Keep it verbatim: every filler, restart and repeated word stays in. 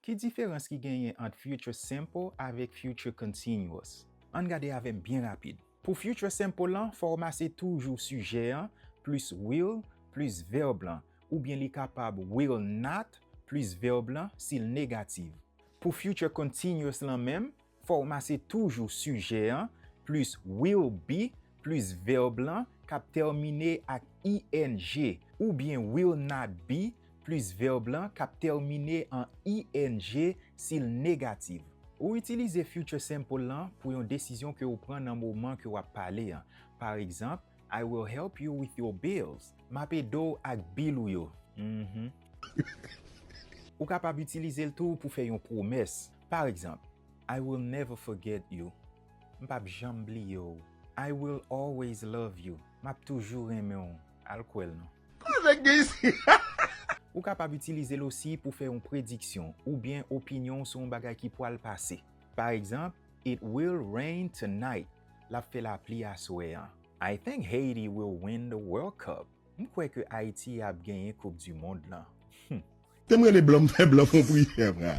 Ki diferans ki genyen ant future simple avèk future continuous? Ann gade avè m byen rapid. Pou future simple lan, fò w mase toujou sijè an, plis will, plis vèb lan, oubyen li kapab will not, plis vèb lan, si l negatif. Pou future continuous lan menm, fò w mase toujou sijè an, plis will be, plis vèb lan k ap tèmine ak ing, oubyen will not be, plis vèb lan k ap tèmine an ing si l negatif. Ou itilize future simple lan pou yon desizyon ke w pran nan moman ke w ap pale an. Pa egzanp, I will help you with your bills. M ap ede w ak bil ou yo. Mhm. Ou kapab itilize l tou pou fè yon pwomès. Pa egzanp, I will never forget you. M p ap janm bliye w. I will always love you. M ap toujou renmen w. Al kwè l non. Kote nèg gen isi? Ou kapab itilize l osi pou fè yon prediksyon oubyen opinyon w sou yon bagay ki pwal pase. Pa egzanp, It will rain tonight. L ap fè lapli aswè an. I think Haiti will win the World Cup. M kwè ke Ayiti ap genyen Koup di Mond lan. Hmm. Te m rele blan, m fè blan fon priyè, frè.